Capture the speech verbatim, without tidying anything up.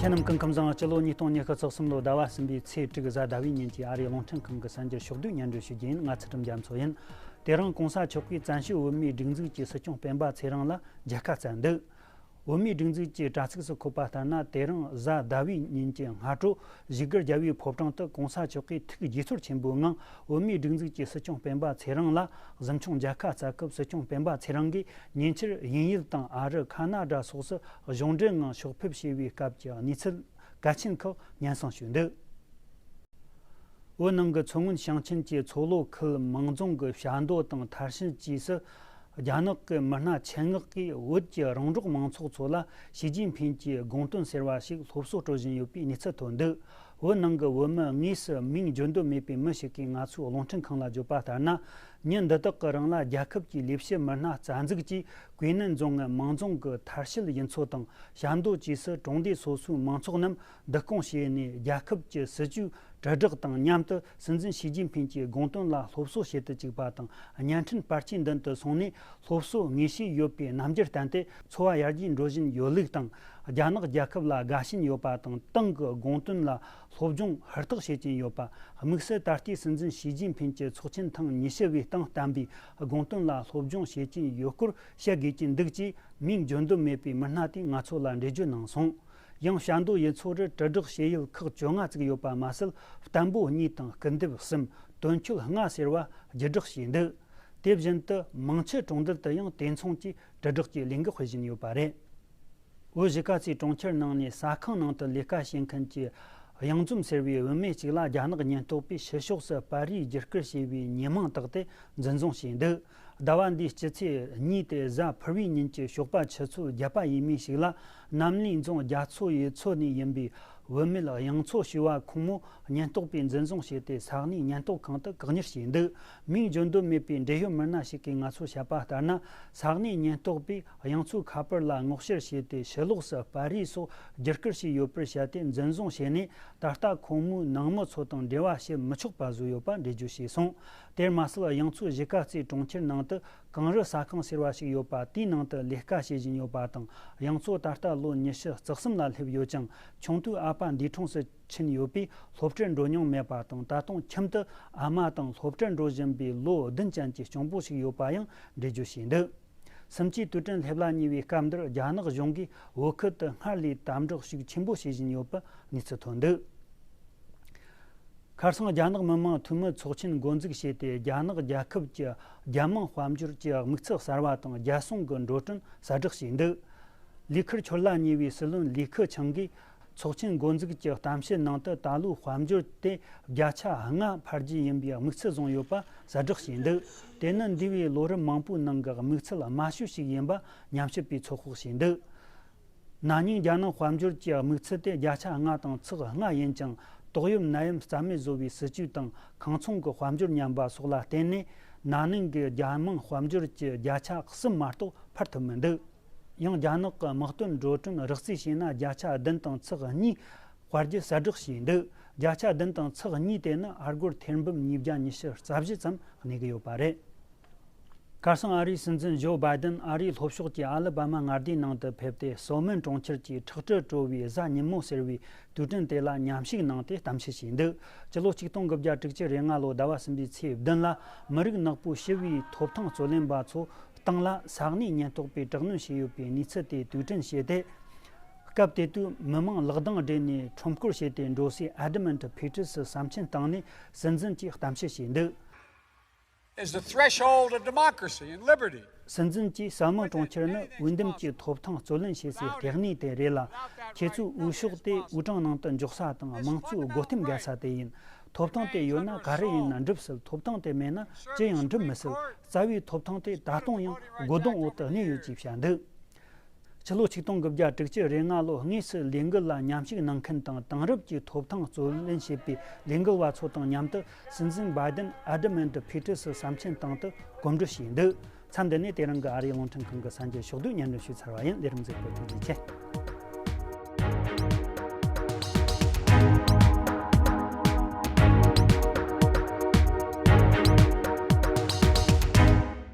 ཁྱེད་རྣམས་སྐུ་ཁམས་བཟང་། སྤྱི་ལོ་ཉིས་སྟོང་ཉི་ཤུ་རྩ་གསུམ་ལོ་ཟླ་བ་གསུམ་པའི་ཚེས་དྲུག་གཟའ་ཟླ་བའི་ཉིན་གྱི་ཨ་རིའི་རླུང་འཕྲིན་ཁང་གི་གསར་འགྱུར་ཕྱོགས་བསྡུས་སྙན་སྒྲོན་ཞུ་རྒྱུ་ཡིན། ང་ཚུལ་ཁྲིམས་རྒྱ་མཚོ་ཡིན། དེ་རིང་གོང་ས་མཆོག་གིས་བཙན་བྱོལ་བོད་མིའི་སྒྲིག་འཛུགས་ཀྱི་སྲིད་སྐྱོང་སྤེན་པ་ཚེ་རིང་ལ་མཇལ་ཁ་བསྩལ་འདུག་བོད་མིའི་སྒྲིག་འཛུགས་ཀྱི་དྲ་ཚིགས་སུ་འཁོད་པ་ལྟར་ན། དེ་རིང་གཟའ་ཟླ་བའི་ཉིན་གྱི་སྔ་དྲོ་བཞུགས་སྒར་རྒྱལ་བའི་ཕོ་བྲང་དུ་གོང་ས་མཆོག་གིས་ཐུགས་དགྱེས་ཚོར་ཆེན་པོའི་ངང་བོད་མིའི་སྒྲིག་འཛུགས་ཀྱི་སྲིད་སྐྱོང་སྤེན་པ་ཚེ་རིང་ལ་གཟིམ་ཆུང་མཇལ་ཁ་བསྩལ་སྐབས། སྲིད་སྐྱོང་སྤེན་པ་ཚེ་རིང་གིས་ཉེ་ཆར་དབྱིན་ཡུལ་དང་ཨ་རི། ཁ་ན་ཌ་སོགས་སུ་གཞུང་འབྲེལ་ངང་ཕྱོགས་ཕེབས་བྱས་པའི་སྐབས་ཀྱི་གནས་ཚུལ་གལ་ཆེན་ཁག་སྙན་སེང་ཞུས་འདུག་བོད་ནང་གི་མཚོ་སྔོན་ཞིང་ཆེན་གྱི་མཚོ་ལྷོ་ཁུལ་མང་རྫོང་གི་བྱ་མདོ་དང་མཐར་ཕྱིན་བཅས་སུ། རྒྱ་ནག་གི་མི་སྣ་ཆེད་མངགས་ཀྱིས་བོད་ཀྱི་རོང་འབྲོག་མང་ཚོགས་ཚོ་ལ་ཞི་ཅིན་ཕིན་གྱི་དགོངས་དོན་ཟེར་བ་ཞིག་སློབ་གསོ་སྤྲོད་བཞིན་ཡོད་པའི་གནས་ཚུལ་ཐོན་འདུག་བོད་ནང་གི་བོད་མི་དངོས་སུ་མིང་བརྗོད་འདོད་མེད་པའི་མི་ཞིག་གིས་ང་ཚོའི་རླུང་འཕྲིན་ཁང་ལ་བརྗོད་པ་ལྟར་ན། ཉིན་འདི་དག་གི་རིང་ལ་རྒྱལ་ཁབ་ཀྱི་ལས་བྱེད་མི་སྣ་རྩ་འཛུགས་ཀྱིས་ཀུའེ་ནན་རྫོང་ངི་མང་རྫོང་གི་མཐར་ཕྱིན་ཡུལ་ཚོ་དང་། བྱ་མདོ་བཅས་སུ་གྲོང་སྡེ་སོ་སོའི་མང་ཚོགས་རྣམས་བསྡུ་སྐོང་བྱས་ནས། རྒྱལ་ཁབ་ཀྱི་སྲིད་ཇུས་དྲིལ་བསྒྲགས་དང་མཉམ་དུ་སྲིད་འཛིན་ཞི་ཅིན་ཕིན་གྱི་དགོངས་དོན་ལ་སློབ་གསོ་བྱེད་དུ་བཅུག་པ་དང་། བརྙན་འཕྲིན་པར་ཆས་མདུན་དུ་སོང་ནས་སློབ་གསོ་ངེས་ཤེས་ཡོད་པའི་རྣམ་འགྱུར་བསྟན་ཏེ། འཚོ་བ་ཡར་རྒྱས་འགྲོ་བཞིན་ཡོད་ལུགས་དང་། རྒྱ་ནག་རྒྱལ་ཁབ་ལ་དགའ་ཞེན་ཡོད་པ་དང་། ཏང་གི་དགོངས་དོན་ལ་སློབ་སྦྱོང་ཧུར་ཐག་བྱེད་ཀྱིན་ཡོད་པ། དམིགས་བསལ་ད་ལྟའི་སྲིད་འཛིན་ཞི་ཅིན་ཕིན་གྱི་ཚོགས་ཆེན་ཐེངས་ཉི་ཤུ་བའི་སྟེང་བསྟན་པའི་དགོངས་དོན་ལ་སློབ་སྦྱོང་བྱེད་ཀྱིན་ཡོད་སྐོར་བཤད་དགོས་ཀྱི་འདུག་ཅེས་མིང་བརྗོད་འདོད་མེད་པའི་མི་སྣ་དེས་ང་ཚོ་ལ་འགྲེལ་བརྗོད་གནང་སོང་། ཡང་བྱ་མདོ་ཡུལ་ཚོ་རུ་དྲིལ་བསྒྲགས་བྱེད་ཡུལ་ཁག་བཅོ་ལྔ་ཙམ་ཡོད་པ་མ་ཟད། བརྟན་པོ་གཉིས་དང་སྐུར་འདེབས་གསུམ། དོན་འཁྱོལ་ལྔ་ཟེར་བ་བརྒྱུད་བསྒྲགས་བྱས་འདུག་དེ་བཞིན་དུ་མིང་ཆུ་གྲོང་རྡལ་དུ་ཡང་དེ་མཚུངས་ཀྱི་དྲིལ་བསྒྲགས་ཀྱི་ལས་འགུལ་སྤེལ་བཞིན་ཡོད་པ་རེད། བོད་གཞིས་ཀ་རྩེའི་གྲོང་ཁྱེར་ནང་ནས་ཟ་ཁང་ནང་དུ་ལས་ཀ་བྱེད་མཁན་གྱི་གཡང་འཛོམས་ཟེར་བའི་བུད་མེད་ཅིག་ལ་རྒྱ་ནག་ཉེན་རྟོག་པས་ཕྱི་ཕྱོགས་སུ་པར་རིས་བརྒྱུད་སྐུར་བྱས་པའི་ཉེས་མིང་བཏགས་ཏེ་འཛིན་བཟུང་བྱས་འདུག་ཟླ་བ་འདིའི་སྤྱི་ཚེས་གཉིས་ཏེ་གཟའ་ཕུར་བུའི་ཉིན་གྱི་ཞོགས་པ་ཆུ་ཚོད་བརྒྱད་པ་ཡས་མས་ཤིག་ལ། གནམ་ལས་རྫོང་རྒྱ་མཚོ་ཡུལ་ཚོ་ནས་ཡིན་པའི་བུད་མེད་གཡང་མཚོ་ཞུ་བ་ཁོང་མོ་ཉེན་རྟོག་པས་འཛིན་བཟུང་བྱས་ཏེ། ས་གནས་ཉེན་རྟོག་ཁང་དུ་བཀག་ཉར་བྱས་འདུག་མིང་བརྗོད་འདོད་མེད་པའི་འབྲེལ་ཡོད་མི་སྣ་ཞིག་གིས་ང་ཚོར་བཤད་པ་ལྟར་ན། ས་གནས་ཉེན་རྟོག་པས་གཡང་མཚོའི་ཁ་པར་ལ་སྔོག་བཤེར་བྱས་ཏེ། ཕྱི་ལོགས་སུ་པར་རིས་སོགས་བརྒྱུད་སྐུར་བྱས་ཡོད་པར་བཤད་དེ་འཛིན་བཟུང་བྱས་ནས། ད་ལྟ་ཁོང་མོའི་ནང་མི་ཚོ་དང་འབྲེལ་བ་བྱེད་མི་ཆོག་པ་བཟོས་ཡོད་པ་འགྲེལ་བརྗོད་བྱས་སོང་། དེར་མ་ཟད། གཡང་མཚོ་གཞིས་ཀ་རྩེའི་གྲོང་ཁྱེར་ནང་དུ་གངས་རི་ཟ་ཁང་ཟེར་བ་ཞིག་ཡོད་པ། དེའི་ནང་དུ་ལས་ཀ་བྱེད་བཞིན་ཡོད་པ་དང་། གཡང་མཚོ་ད་ལྟ་ལོ་ཉི་ཤུ་རྩ་གསུམ་ལ་སླེབས་ཡོད་ཀྱང་། ཆུང་དུས་ཨ་ཕ་འདས་གྲོངས་སུ་ཕྱིན་ཡོད་པས་སློབ་གྲྭར་འགྲོ་མྱོང་མེད་པ་དང་། ད་དུང་ཁྱིམ་དུ་ཨ་མ་དང་སློབ་གྲྭར་འགྲོ་བཞིན་པའི་ལོ་བདུན་ཅན་གྱི་གཅུང་པོ་ཞིག་ཡོད་པ་ཡང་འགྲེལ་བརྗོད་བྱས་འདུག་གསུམ་བཅུའི་དུས་དྲན་སླེབས་ལ་ཉེ་བའི་སྐབས་འདིར། རྒྱ་ནག་གཞུང་གིས་བོད་ཁུལ་དུ་སྔར་ལས་དམ་དྲག་ཤུགས་ཆེན་པོ་བྱེད་བཞིན་ཡོད་པའི་གནས་ཚུལ་ཐོན་འདུག་ཁ་སང་རྒྱ་ནག་མི་དམངས་འཐུས་མི་ཚོགས་ཆེན་འགོ་འཛུགས་བྱས་ཏེ། རྒྱ་ནག་རྒྱལ་ཁབ་ཀྱི་རྒྱལ་དམངས་དཔལ་འབྱོར་གྱི་དམིགས་ཚད་གསར་བ་དང་། རྒྱལ་སྲུང་གི་འགྲོ་གྲོན་གསལ་བསྒྲགས་བྱས་འདུག་ལས་ཁུར་འཁྱོར་ལ་ཉེ་བའི་སྲིད་བློན་ལི་ཁེ་ཆང་གིས། ཚོགས་ཆེན་འགོ་འཛུགས་ཀྱི་གཏམ་བཤད་ནང་དུ། ད་ལོའི་དཔལ་འབྱོར་དེ་བརྒྱ་ཆ་ལྔ་འཕར་རྒྱུ་ཡིན་པའི་དམིགས་ཚད་བཟུང་ཡོད་པ་གསལ་བསྒྲགས་བྱས་འདུག་དེ་ནི་འདས་པའི་ལོ་རིམ་མང་པོའི་ནང་གི་དམིགས་ཚད་དམའ་ཤོས་ཤིག་ཡིན་པ་ཉམས་ཞིབ་པས་ཚོད་དཔག་བྱས་འདུག་ན་ནིང་རྒྱལ་ནང་དཔལ་འབྱོར་གྱི་དམིགས་ཚད་དེ་བརྒྱ་ཆ་ལྔ་དང་ཚེག་ལྔ་ཡིན་ཀྱང་། ཏོག་དབྱིབས་ནད་ཡམས་རྩ་མེད་བཟོ་བའི་སྲིད་ཇུས་དང་། ཁང་ཚོང་གི་དཔལ་འབྱོར་ཉམས་པ་སོགས་ལ་བརྟེན་ནས། ན་ནིང་གི་རྒྱལ་དམངས་དཔལ་འབྱོར་གྱི་བརྒྱ་ཆ་གསུམ་མ་གཏོགས་འཕར་ཐུབ་མི་འདུག་ཡང་རྒྱ་ནག་གི་དམག་དོན་འགྲོ་གྲོན་རགས་རྩིས་བྱས་ན། བརྒྱ་ཆ་བདུན་དང་ཚེག་གཉིས་སྤར་རྒྱུ་གསལ་བསྒྲགས་བྱས་འདུག་བརྒྱ་ཆ་བདུན་དང་ཚེག་གཉིས་དེ་ནི་ཨ་སྒོར་ཐེར་འབུམ་ཉིས་བརྒྱ་ཉི་ཤུ་རྩ་བཞི་ཙམ་གནས་ཀྱི་ཡོད་པ་རེད། ཁ་སང་ཨ་རིའི་སྲིད་འཛིན་ཇོ་བྷའི་ཌེན་ཨ་རིའི་ལྷོ་ཕྱོགས་ཀྱི་ཨ་ལི་བྷ་མ་མངའ་སྡེའི་ནང་དུ་ཕེབས་ཏེ། སོ་མོན་གྲོང་ཁྱེར་གྱི་ཁྲག་དྲི་བྲོ་བའི་གཟའ་ཉིན་མོ་ཟེར་བའི་དུས་དྲན་དེ་ལ་མཉམ་ཞུགས་གནང་སྟེ་གཏམ་བཤད་བྱས་འདུག་སྤྱི་ལོ་ཆིག་སྟོང་དགུ་བརྒྱ་དྲུག་ཅུ་རེ་ལྔ་ལོ་ཟླ་བ་གསུམ་པའི་ཚེས་བདུན་ལ། མི་རིགས་ནག་པོའི་ཞི་བའི་ཐོབ་ཐང་རྩོད་ལེན་པ་ཚོ་སྟེང་ལ་ས་གནས་ཉེན་རྟོག་པས་དྲག་གནོན་བྱས་ཡོད་པའི་གནས་ཚུལ་དེ་དུས་དྲན་བྱས་ཏེ། སྐབས་དེ་དུས་མི་མང་ལག་གདང་སྦྲེལ་ནས་ཁྲོམ་སྐོར་བྱས་ཏེ། འགྲོ་སའི་ཨེ་ཌི་མོན་ཌི་ཕི་ཊར་སི་བསམ་ཆེན་བཏང་ནས་སྲིད་འཛིན་གྱིས་གཏམ་བཤད་བྱས་འདུག is the threshold of democracy and liberty. སྲིད་འཛིན་གྱིས། སོ་མོན་གྲོང་ཁྱེར་ནི་འོས་འདེམས་ཀྱི་ཐོབ་ཐང་རྩོད་ལེན་བྱེད་སའི་ལྟེ་གནས་དེ་རེད་ལ། ཁྱེད་ཚོའི་འོས་ཤོག་དེ་འོས་གྲངས་ནང་དུ་འཇོག་ས་དང་། དམངས་གཙོའི་སྒོ་ཐེམ་བརྒལ་ས་དེ་ཡིན། ཐོབ་ཐང་དེ་ཡོད་ན་ག་རེ་ཡིན་ན་འགྲུབ་སྲིད། ཐོབ་ཐང་དེ་མེད་ན་ཅི་ཡང་འགྲུབ་མི་སྲིད། རྩ་བའི་ཐོབ་ཐང་དེ་ད་དུང་ཡང་སྒོ་རྡུང་འོག་ཏུ་གནས་ཡོད་ཅེས་བཤད་འདུག་སྤྱི་ལོ་ཆིག་སྟོང་དགུ་བརྒྱ་དྲུག་ཅུ་རེ་ལྔ་ལོ་དངོས་སུ་ལས་འགུལ་ལ་མཉམ་ཞུགས་གནང་མཁན་དང་། དེང་རབས་ཀྱི་ཐོབ་ཐང་རྩོད་ལེན་བྱེད་པའི་ལས་འགུལ་བ་ཚོ་དང་མཉམ་དུ། སྲིད་འཛིན་བྷའི་ཌེན་ཨེ་ཌི་མོན་ཌི་ཕི་ཊར་སི་བསམ་ཆེན་བཏང་དུ་གོམ་བགྲོད་བྱས་འདུག་མཚམས་འདི་ནས་དེ་རིང་གི་ཨ་རིའི་རླུང་འཕྲིན་ཁང་གི་གསར་འགྱུར་ཕྱོགས་བསྡུས་སྙན་སྒྲོན་ཞུས་ཚར་བ་ཡིན། ལས་རིམ་གཟིགས་པར་ཐུགས་རྗེ་ཆེ།